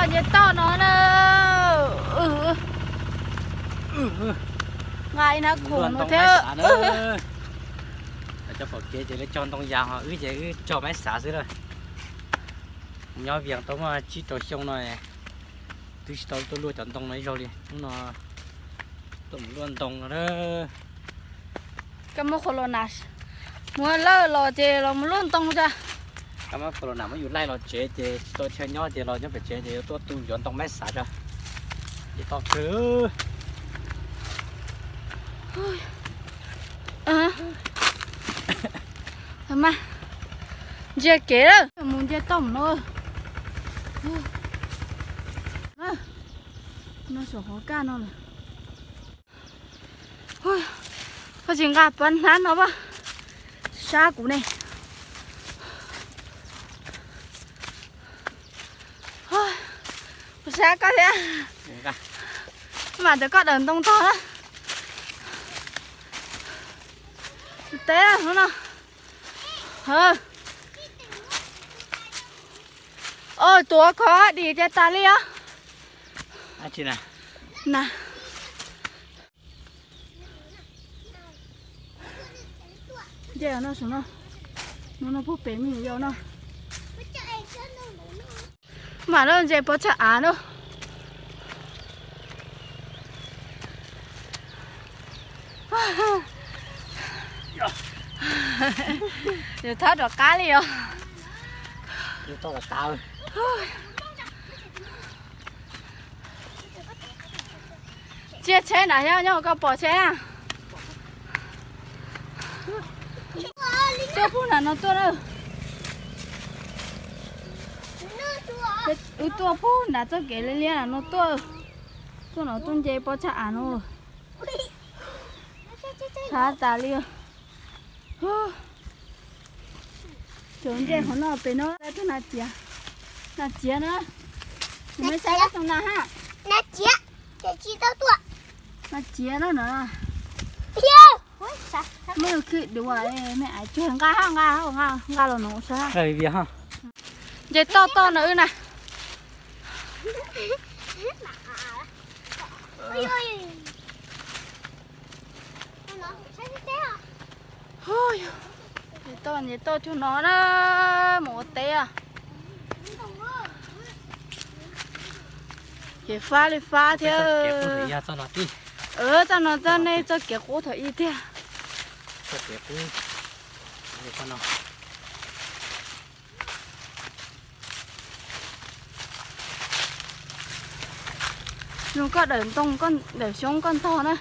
Nce toj no na. Nqa ib hnab khoom no thiab. Cov pom kev ces lawv cog ntoo yas, ho wb ces wb cog maib xav xwb lawm. Nyob Vias tau muaj tsib rau xyoo no, twb tsis tau tuaj luaj cov ntoo no ib zaug li. Hnub no tuaj mus luaj ntoo no na. Koj muab corona, muab lawj los ces los mus luaj ntoo tsa. Koj muab corona muab yus laij los tsev ces tsis tau chaw nyob ces los nyob pem tsev ces yuav tuaj tu cov ntoo maib xav tsa. Ces toj kawg. Mas ntsia kev lawm, mus ntsia toj no. No saum hauv kaj no lawm. Koj tsis nqa pab hnab no pab sab kuv ne. Kuv sab koj thiab. Mas ntawm koj daws ntoo tog na. Teb no. Tuav kov dim ces tas li os. Na. Nce no saum no, no no puag pem me nyuam yaus no. Mam lawm ntses pob txhawb av na. Yuav thab rov qab li os. Tsiab tsheb nram thiab, nyob hauv koj pom tsheb na. Tuaj puag nram no tuaj na. Wb tuaj puag nram txoj kev liab liab no tuaj. Tuaj no tuaj nce pob txhawb av no. Thab tas li. Cov ncej qhov no pem no, tus nas ciav, nas ciav na. Nws me saib tus nas ha. Nas ciav, nas ciav no na. Muaj khwb dua, me ais cuag nqa ha, nqa ha, nqa los no saib. Nce toj toj na wb na. Nce toj, nce toj cuag no na, mus ua teb. Ces fab li fab thiab. Txoj no txoj nej txoj kev qub thaum ub tiag. Zoo koj daws ntoo, daws xyoob koj ntog na.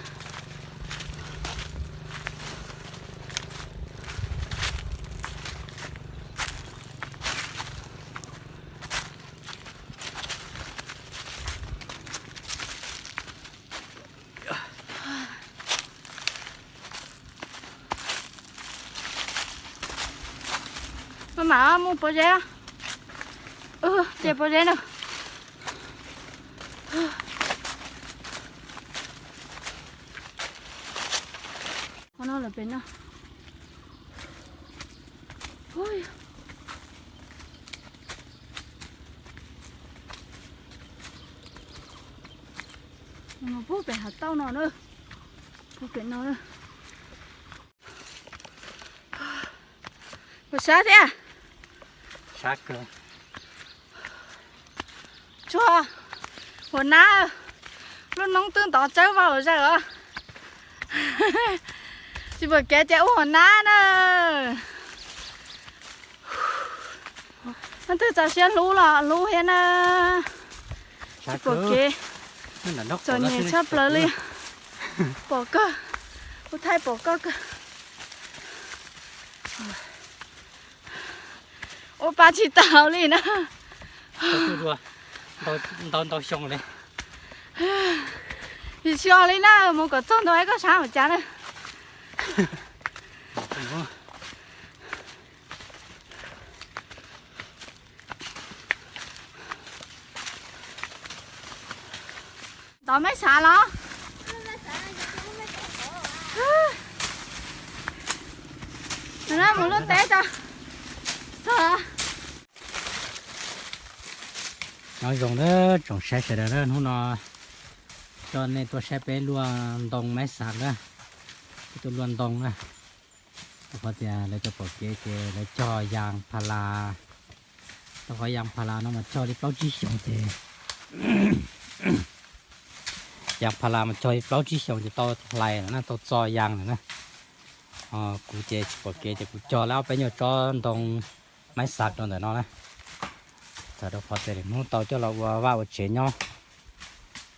Maj mam mus pob zeb. Ces pob zeb no. Qhov no lawm pem no. Puag pem hav tauj no na. Puag pem no na. Puas sab thiab? Tsuag, hua nab, lub noob twb ntov tsawb vau zaws os. Tsis pom kev ces ua hua nab na. Leej twg txaus siab hlub los hlub thiab na. Tsis pom kev, txom nyem tshaj plaws li. Pom kawg, kuv thaij pom kawg kawg. Ua pa tsis tau li na. Ntau ntau xyoo li. Tsis xyov li na, mus kom txog ntua koj sab mus cas na. Tov mej sav los? Mus lub teb tso. Txog. Nyob zoo na tsoom saib sawv daws na, hnub no coj nej tuaj saib peb luaj ntoo maib xav na, peb tuaj luaj ntoo na. Rau qhov tias lawv cov pom kev ces lawv cog yas pha las, rau qhov yas pha las no mas cog li plaub tsib xyoos ces, yas pha las mas cog li plaub tsib xyoos ces tau hlais lawm na, tau txo yas lawm na. Kuv ces tsis pom kev ces kuv cog lawm ob peb nyuag tsob ntoo maib xav rau ntawm no na, txawm rau qhov tias lwm hnub tau coj los ua vaj ua tsev nyob.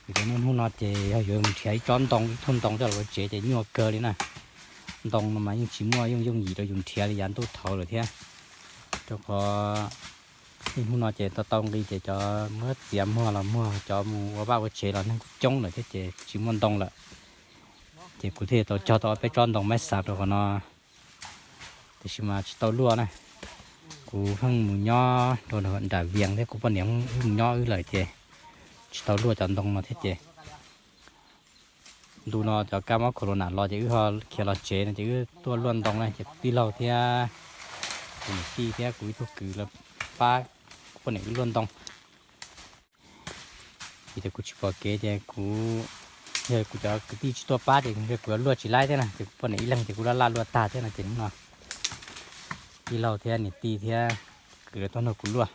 Vim rau niaj hnub no ces yog yuav mus nrhiav ib tsob ntoo ib tug ntoo coj los ua tsev ces nyuaj kawg li na. Ntoo no mas yeej tsis muaj yooj yooj yim rau yus nrhiav li yav ntuj thaud lawm thiab. Rau qhov niaj hnub no ces tau tau nqi ces cov muab txiav muag los muag, cov mus ua vaj ua tsev los neeg kuj coob lawm thiab ces tsis muaj ntoo lawm. Ces kuv thiaj tau cog tau peb tsob ntoo maib xav rau qhov no, tiam sis mas tsis tau luaj na. Kuv pheej mus nyob rau nram Vias thiab kuv poj niam wb mus nyob wb lawm ces tsis tau luaj cov ntoo no thiab ces ntu no cov kab mob corona los ces wb ho khiav los tsev no ces wb tuaj luaj ntoo na ces tij laug thiab kuv niam tij thiab kuv ib tug kwv lawv pab kuv poj niam wb luaj ntoo. Vim tias kuv tsis pom kev ces kuv, yog kuv cov kwv tij tsis tuaj pab ces ntshe kuv yuav luaj tsis laib thiab na ces kuv poj niam ib leeg ces kuv laj laj luaj tag thiab no ces hnub no tij laug thiab niam tij thiab kwv lawv tuaj nrog kuv luaj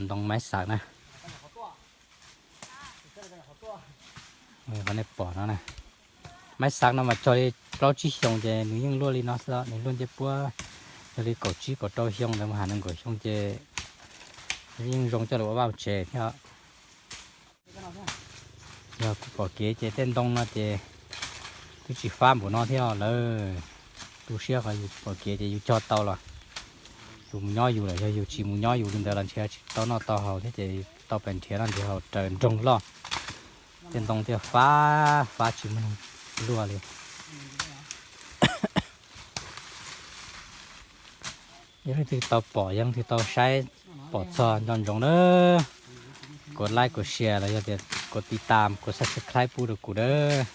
ntoo maib xav na. Qhov nej pom no na, maib xav no mas cog li plaub tsib xyoos ces nws yeej luaj li no xwb, nws luaj ncej puab, yog li kaum tsib kaum rau xyoo ntawd mus has nees nkaum xyoo ces yeej zoo coj los ua vaj ua tsev thiab. Yog kuv pom kev ces tej ntoo no ces twb tsis fab npaum no thiab lawm. Tu siab qhov yus pom kev ces yus cog tau los yus mus nyob yus lawm, yog yus tsis mus nyob yus li ntawd los ntshe tsis tau noj tau haus thiab ces tau pes nrhiav noj nrhiav haus raws nroog loj. Tej ntoo thiaj fab fab tsis muaj luaj li. Yog leej twg tau pom, yog leej twg tau saib pom txog nco ntsoov na, kuv like kuv share los yog tias kuv tiv tam kuv subscribe pub rau kuv dawb.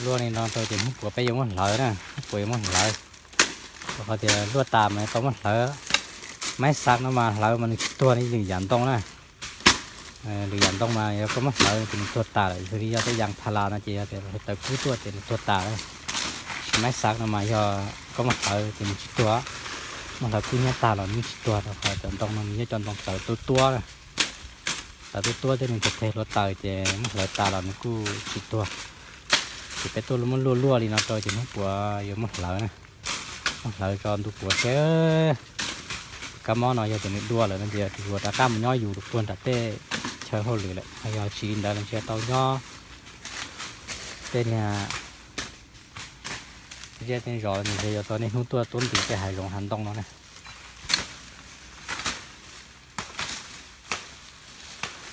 Luaj li no rau ces hnub puav peb yuav muab hlawv na, hnub puav yuav muab hlawv. Rau qhov tias luaj tas mas tau muab hlawv. Maib xav no mas hlawv mas nws tsis tuag li lwm yam ntoo na. Lwm yam ntoo mas yog koj muab hlawv ces nws tuag tas lawm, yog li yog tej yas pha las no ces yog tias hluav taws kub tuaj ces nws tuag tas lawm. Tab sis maib xav no mas yog koj muab hlawv ces nws tsis tuag. Muab hlawv kub hnyiab tag los nws tsis tuag rau qhov cov ntoo no nws yog cov ntoo txawv tuab tuab na. Txawv tuab tuab thiab nws teg hluav taws ces muab hlawv tas los nws kuj tsis tuag. Ces peb tuaj muab luaj luaj li no rau ces hnub puav yuav muab hlawv na. Muab hlawv tso ntu puav seb kab mob no yog tias nws dua lawm no ces yuav rov qab mus nyob yus puag nram tej chaw hauj lwm lawm, yog tsis li ntawd los ntshe tau nyob tej niag zej tej zos los ntshe yuav tau niaj hnub tuaj tuab ntws tej hav zoov hav ntoo no na.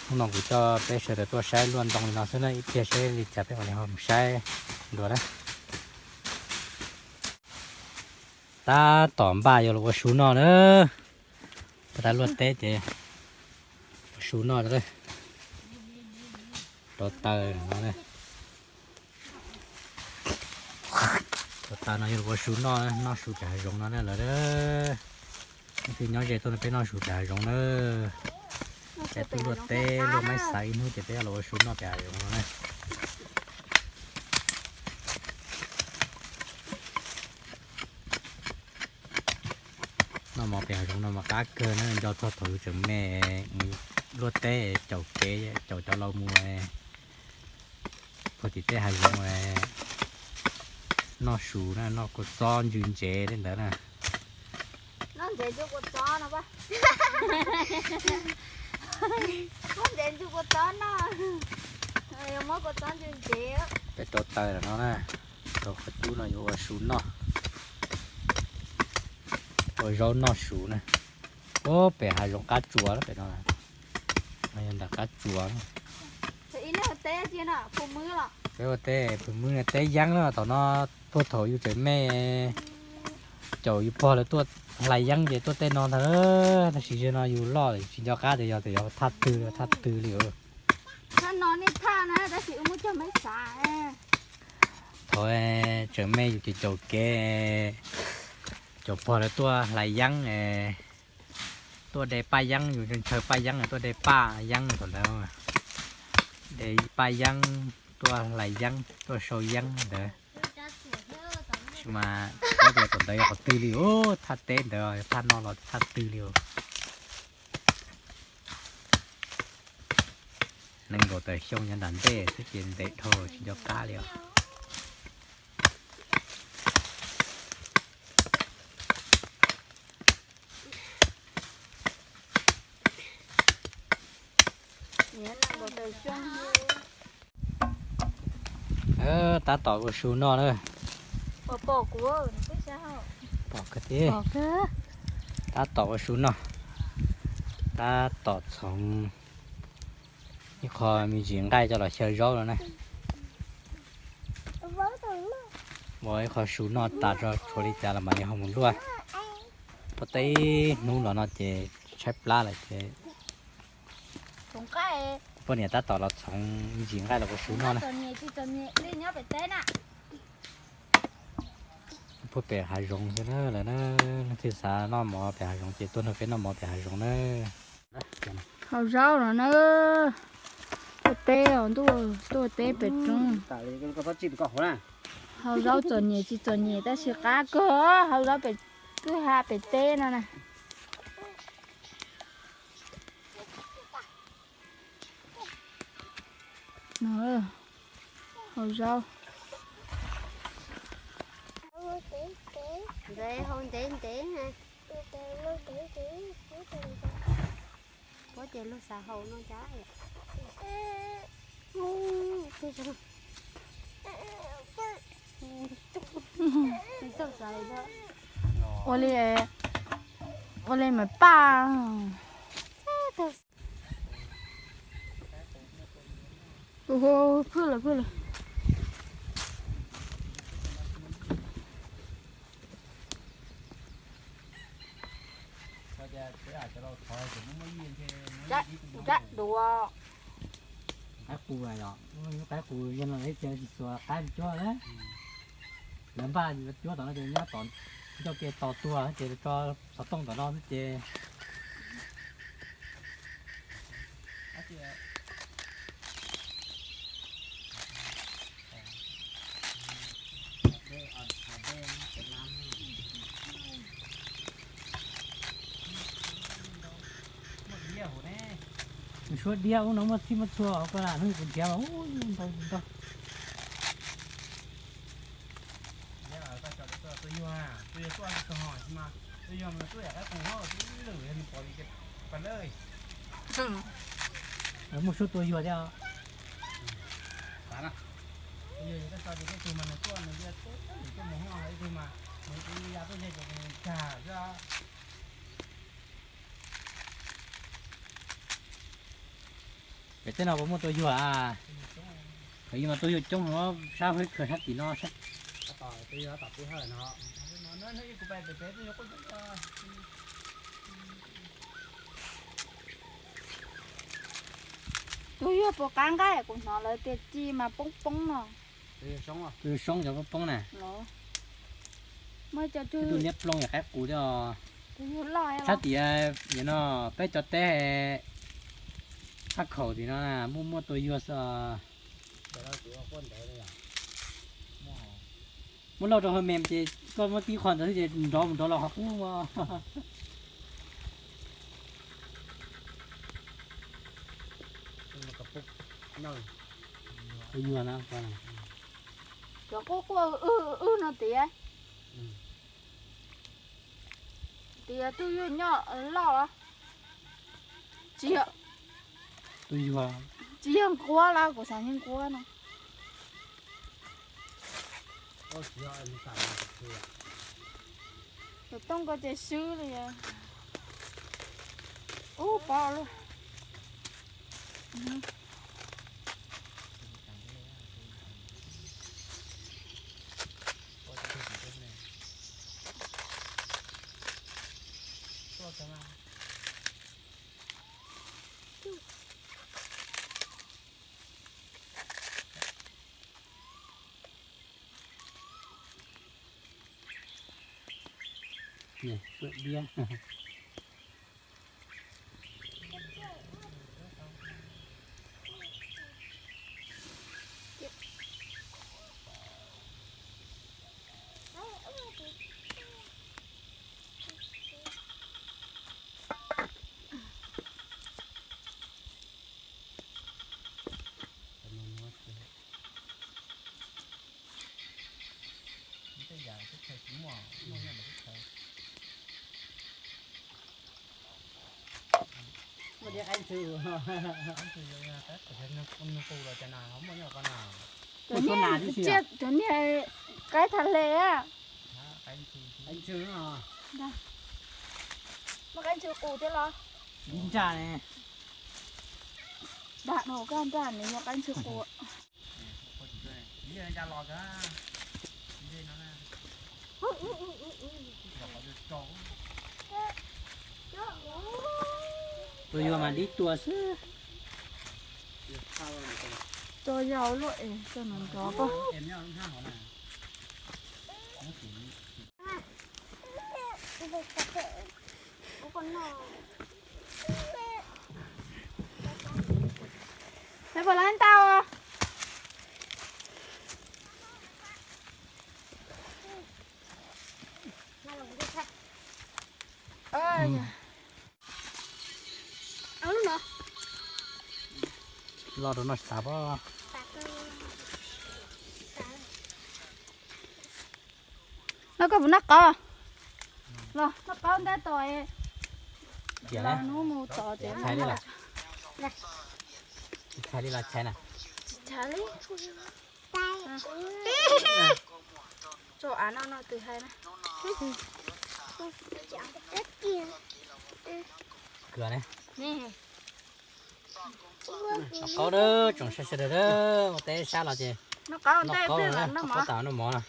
Hnub no kuv coj peb sawv daws tuaj saib luaj ntoo li no xwb na, ib pliag seb li cas peb mam li ho mus saib dua na. Tab tom npaj yuav los ua su noj na. Tab tab luaj teb ces ua su noj. Rau taws no, rau taws no yuav los ua su noj, noj su pem hav zoov no na lawv. Leej twg nyob ze tuaj no peb noj su pem hav zoov na. Peb tuaj luaj teb luaj maib xav ib hnub ces peb yuav los ua su noj pem hav zoov no na. Noj mov pem hav zoov no mas qab kawg na, nco txog thaum yus tseem me, luaj teb caum kev caum cov laus mus puag tim tej hav zoov noj su na, noj kua txob ntsw ntsev li ntawd na. Noj ntsev ntsw kua txob no, noj ntsev ntsw kua txob no, muab kua txob ntsw ntsev. Peb rau taws lawm no na, rau qhov cub no yuav ua su noj, ua zaub noj su na. Ub, pem hav zoov qab tsuas pem no, yog ntawm qab tsuas na. Peb ua teb phwm mwb teb yeeb na, thaum no puag thaum yus tseem me, caum yus pog lawv tuaj hlais yeeb ces tuaj tej no ntag. Tab sis zaum no yus loj lawm tsis nco qab tias yog tias yog thaj twg thaj twg li. Thaum tseem me yus ces caum kev, caum pog lawv tuaj hlais yeeb, tuaj de paj yeeb, yus ntshaw paj yeeb tuaj de paj yeeb thaum ntawd, de paj yeeb, tuaj hlais yeeb, tuaj sau yeeb ntawd. Tab sis mas thaum ntawd yog qhov twg li, thaj teb ntawd, thaj no los thaj twg li. Nees nkaum tawm xyoo nyob nram ntej xwb ces ntev dhau tsis nco qab li os. Tab tom ua su noj na. Pom kawg thiab. Tab tom ua su noj. Tab tom txhoov ib qho me ntsis nqaij coj los xyaw zaub no na. Ua ib qho su noj tas tso, tshuav li cas los mam li ho mus luaj. Puag teb hnub los no ces tshaib plab lawm ces poj niam tab tom los txhoov me ntsis nqaij los ua su noj na. Puag pem hav zoov xwb na lawm na. Leej twg xav noj mov pem hav zoov ces tuaj nrog peb noj mov pem hav zoov na. Hau zaub no na. Tuaj teb os, ntuj, tuaj teb pem roob. Hau zaub txom nyem tsis txom nyem tab sis qab kawg, hau zaub pem kwj ha pem teb no na. No, hau zaub. Hau ntev ntev. Puab ces luag xav haus no cas. Ua li, ua li mas paj. Phwj lawm, phwj lawm. Qaib qus yog, qaib qus yog no ib tias tsis xuas qaib cuab na. Lawv npaj cuab tom no ces nyob tom ncauj ke tos tuag ces tso xov tooj tom no xwb ces. Nws suab diab ub no muaj txhij muaj txhua hauv ko na, hnub kuv nrhiav mas ub ntau ntau. Muaj suab tua yuag thiab. Pem tej no puas muaj tua yuag a? Pem no tua yuag coob, sab hwb kawg sab tim no. Tus yuag puas qab nqaij, kuv hnov lawv tias ci mas poob poob no. Tus yuag soob cov poob poob na. Muaj cov tus liab ploog yam qaib qus thiab. Sab tim no peb cov teb Haj Khaum tim no muaj muaj tua yuag xwb. Muab lauj rau hauv mem ces koj muab tib qho ntawd xwb ces nrov mus nrov los qhov qub. Tua yuag na. Cov quaj quaj wb wb no tias, tias tus yuag nyob loj los tsis yog, tsis yog nquab los kuv xav yog nquab no. Tus tooj ko ces swb li. Ub, pom lawm. Cov niag qaib thaj le. Muaj qaib ntxhw qus thiab los? Ib nraj ne. Dag dhau koj nraj nws yog qaib ntxhw qus. Tus yuav mas dib tua xwb. Tua yau luaj es coj nws nrov pab. Neb puas lab ntau? Los rau no tsis tas pob. No koj puas noj qaub? Los noj qaub ntab tom. Los hnub mus tom ces txhais li los, txhais li los txhais na. Tsis txhais li. Tso av no no tus hais na. Kwv ne. Noj qaub na, tsoom saib sawv daws na, ua teb sab los ces noj qaub na, noj qaub tas noj mov na.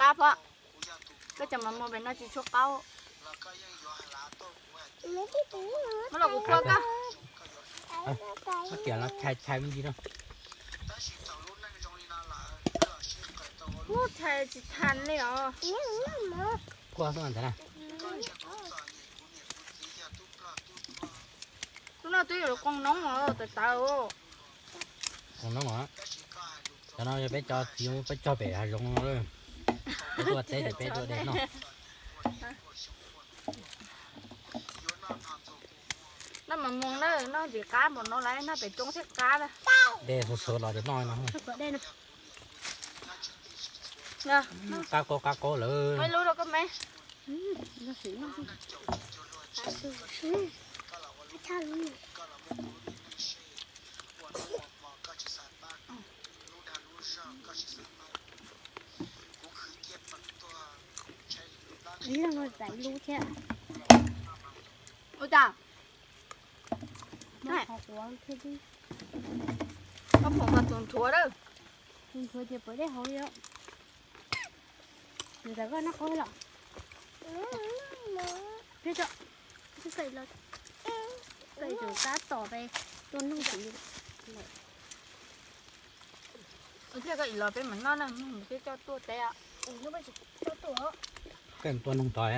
Qab pom, koj cov mov muag pem no tsis tshua qaub. Muab los kuv pua koj. Kiam no txhais txhais me ntsis no. Ub, txhais tsis txhais li os. Kuaj xwb ntag na. Lub no twb yuav qoos noob os, tawv tawv. Qoos noob os. Cov no yog peb cov txiv peb cog pem hav zoov no. Peb tuaj teb ces peb tuaj de noj. Noj mas mus na, noj ntxim qab npaum no lawm, noj pem roob thiaj qab na. De xuv xuv los ces noj no. Qab qaub qab qaub lawm. Muab lub rau koj me. Ib leeg no txais lub thiab. Ua cas? Koj phoom kom tus nthuav lawm. Tus nthuav ces pov dej hauv li os. Nws txawm koj noj qaub los. Peb tso, peb tso los, tab tom peb tuaj nug. Thiaj koj ib los peb mam noj na, peb coj tuaj teb. Koj tuaj nug tod.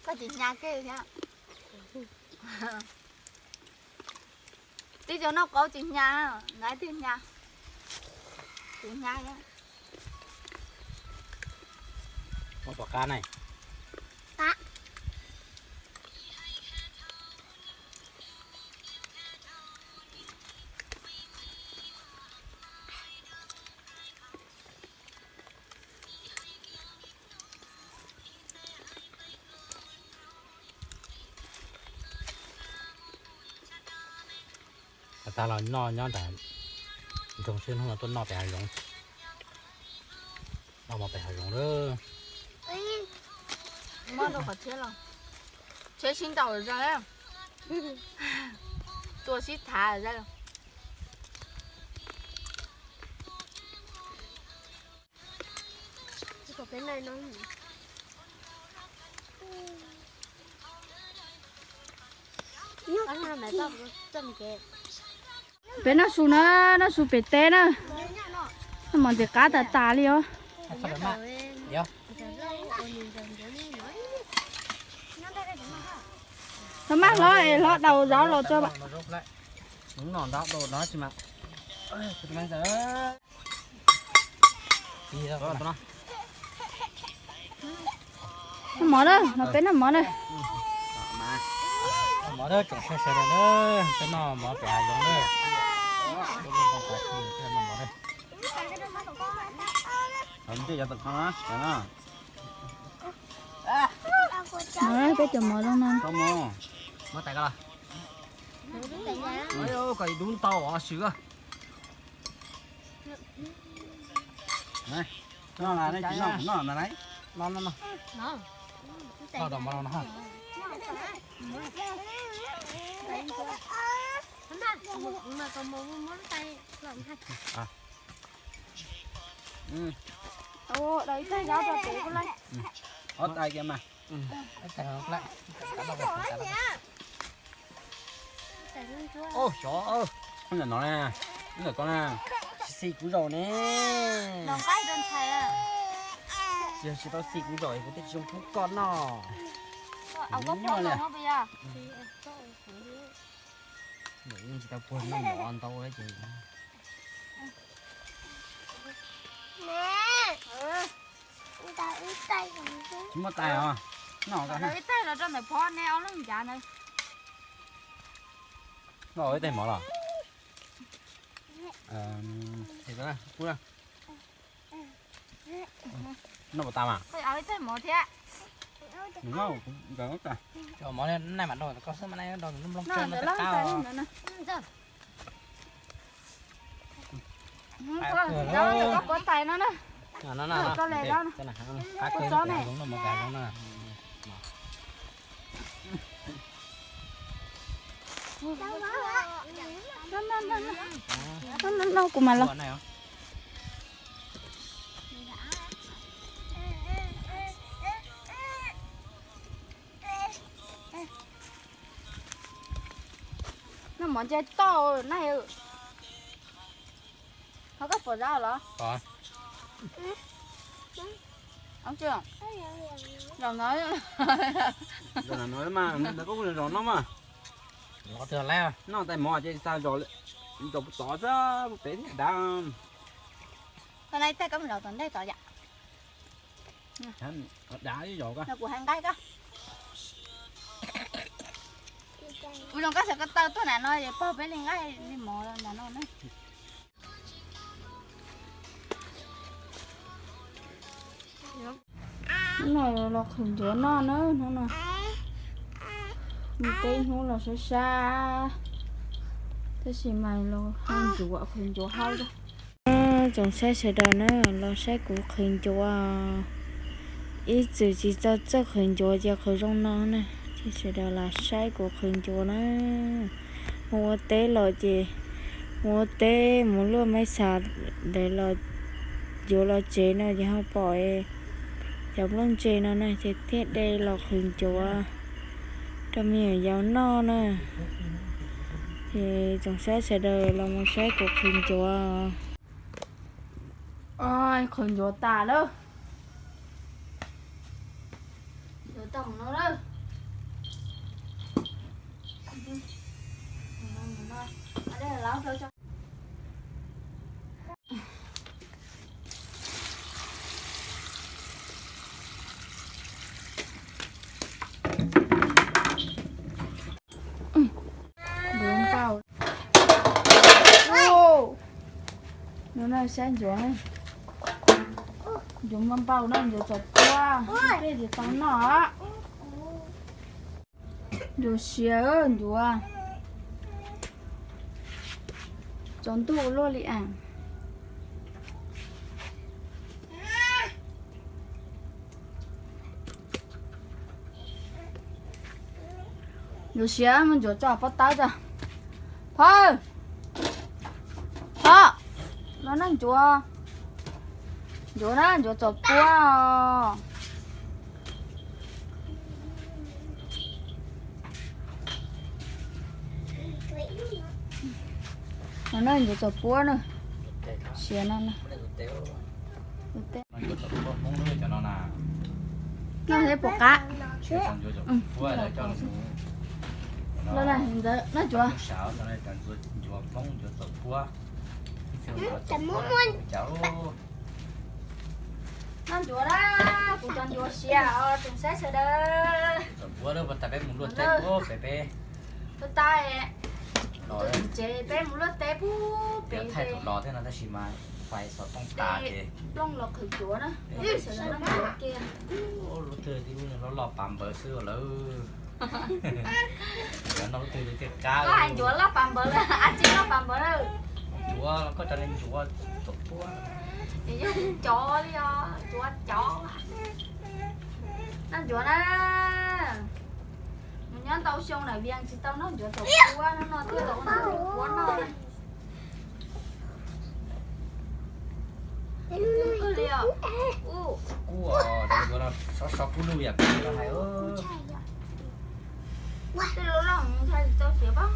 Koj tsis nyas kiag thiab. Tib co noj qaub tsis nyas, naiv tiag nyas. Kuv nyas. Muab pom qab na. Tag los noj nyob nram nroog xwb, hnub no tuaj noj pem hav zoov. Noj mov pem hav zoov lawm. Mob rau qhov tsheb los, tsheb sib ntaus zog, tua sib thav zog. Peb noj su na, noj su pem teb na. Noj mov ntxim qab tas tas li os. Tau maj hlob es hlob daus zaub los tso. Noj mov na, no peb noj mov na. Mov na, tsoom saib sawv daws na, peb noj mov pem hav zoov na. Peb cov mov zoo no. Kom dub ntau os swm. Xyov, ntawm no na, ntawm koj na, xi kuv zaum ne. Yog tsis tau xi kuv zaum kuv twb tsis zoo pub koj noj. Nyuaj li. Yeej tsis tau puag noj mov ntau ces. Tsis muaj tais os. Noj ib tais los rau ntawm phov ne, ob leeg ncav ntawd. Noj ib tais mov los? Noj puas tas mas? Noj, noj mas noj koj xwb mas noj nrog nplooj tsawg no tau. Koj tais no na. Koj le no na. Koj tsob ne. No, no, no, kuv mam los. Noj mov ntshe toj na. Ho koj pom zaub los? Zaum no, zaum no mas koj kuj zov noj mas. Noj tais mov ces xa zov, zov puag tod xwb, puag pem thiab dav. Koj na ib tais koj mus zov tom ntej tod yam. Dav ib zov koj. Kuv hais nqaij koj. Kuv zoo koj sawv ko taw tuaj nram no es pog peb li nqaij li mov nram no na. Hnub no los qhwv ncuav noj na, hnub no mus teb hnub los sab sab, tab sis mas los hau ncuav, qhwv ncuav hau. Tsoom saib sawv daws na, los saib kuv qhwv ncuav. Ib txwm tsis tau txawj qhwv ncuav ces qhwv zoo no na, ces sawv daws los saib kuv qhwv ncuav na. Mus ua teb los ces, mus ua teb mus luaj meb xas ntawd los, yuav los tsev no ces ho pom cov nplooj ntse no na ces thiaj de los qhwv ncuav rau me nyuam yaus noj na. Ces tsoom saib sawv daws los mus saib kuv qhwv ncuav. Qhwv ncuav tas lawm. Ncuav npau. No na saib ncuav, ncuav npau npau na, ncuav txom tuaj, peb tsis tau noj. Ncuav siav ncuav, tsaus ntuj luaj li as. Ncuav siav mus ncuav tso pob tawb tso. Phawj, phawj, los noj ncuav. Ncuav na, ncuav txom puab os. No na, ncuav txom puab na. Siav no na. Noj thiab puas qab? Los na, ntawd noj ncuav. Noj ncuav na, kuv cov ncuav siav os, tsoom saib sawv daws. Txom puab lawm, peb mus luaj teb pem, peb, peb, ces peb mus luaj teb pub pem thaij thaum los thiab no tab sis mas fais xov tooj tas ces plooj los qhwv ncuav na, sawv daws noj ncuav kiag. Lub twg tib lub loj loj pas npawv xwb lawm. Ncuav noj lub twg thiaj qab. Koj hais ncuav loj pas npawv lawm, ab tsi loj pas npawv lawm. Ncuav koj cov ne ncuav txom puab. Yog cov li os, ncuav cov. Noj ncuav na. Mus nyob ntau xyoo lawm Vias tsis tau noj ncuav txom puab, no no thiaj los ua ncuav txom puab noj. Kub li os. Kub os, ncuav no sov sov kub lug yam peb no hais. Tej lub loj ntshai tsis tau siav pob.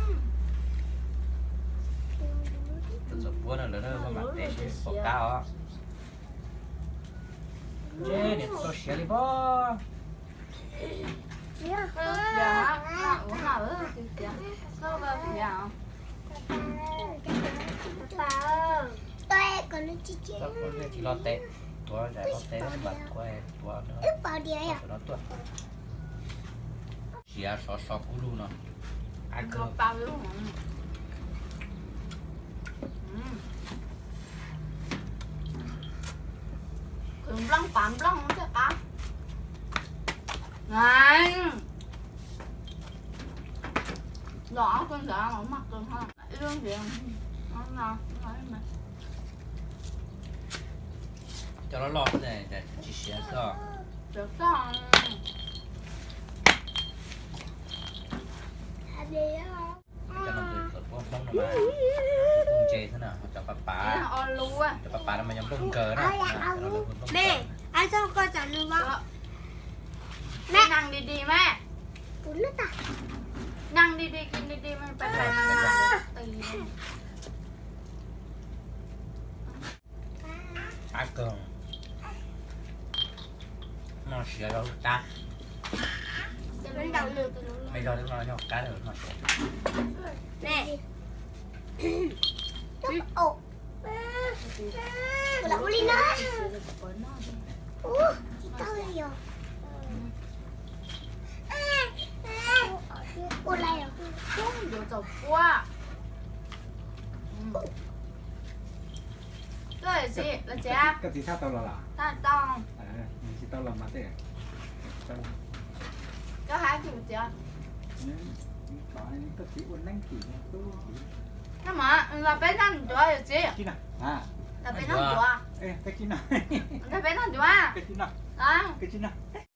Txom puab no lawv mam tev seb puas qab os. Niam txoj siav li pob. Tsis los tes, tuav los tes mas tuav no tuaj. Siav sov sov kub lug no. Khwv nplooj pav nplooj thiaj qab. Los ob tug ntawd los mag kawg ho. Cov loj loj xwb tsis siav xwb. Cov no tus txom puab Hmoob no mas nplooj ntse xwb na, cov pav pav, cov pav pav no mas yog nplooj nkaws na. Neeg di di mas, neeg di di, neeg di di, neeg di di mas pais pais mas mas qis. Qab kawg. Noj siav rau lub qab. Mej zog twb noj yog qab noj siav. Ua li os. Ncuav txom puab. Koj txiv thaj tau los los? Tsis tau los mas tej. Koj hais tsis tias, koj txiv ua neeb kim tub. Los peb noj ncuav yawm txiv. Los peb noj ncuav. Los peb noj ncuav.